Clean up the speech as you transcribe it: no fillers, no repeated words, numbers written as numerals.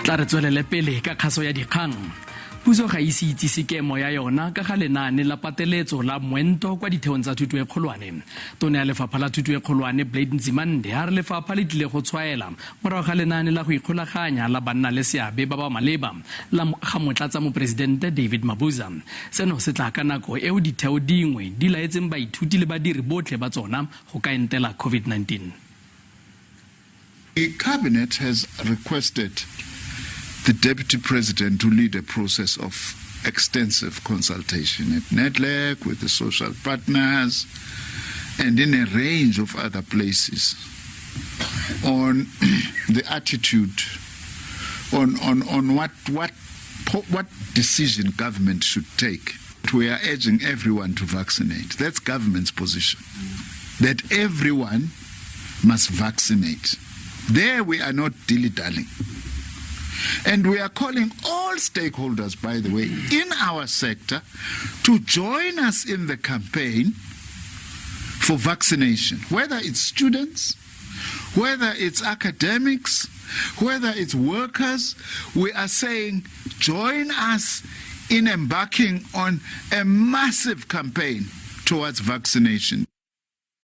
Tla re tswelele pele ka kgaso ya dikgang. Puso ga ise itsise kemo ya yona ka ga lenaane la pateletso la moento kwa ditheong tsa thuto e kgolwane. Tona ya lefapha la thuto e kgolwane Blade Nzimande a re lefapha le tlile go tshwaela morago ga lenaane la go ikgolaganya la banna le seabe ba ba maleba la ga motlatsa moporesidente David Mabuza. Seno se tla ka nako eo ditheo dingwe di laetseng baithuti le badiri botlhe ba tsona go ka entela COVID-19. The cabinet has requested the deputy president to lead a process of extensive consultation at NEDLAC with the social partners and in a range of other places on the attitude on what decision government should take. We are urging everyone to vaccinate. That's government's position. That everyone must vaccinate. There we are not dilly-dallying. And we are calling all stakeholders, by the way, in our sector to join us in the campaign for vaccination, whether it's students, whether it's academics, whether it's workers. We are saying join us in embarking on a massive campaign towards vaccination.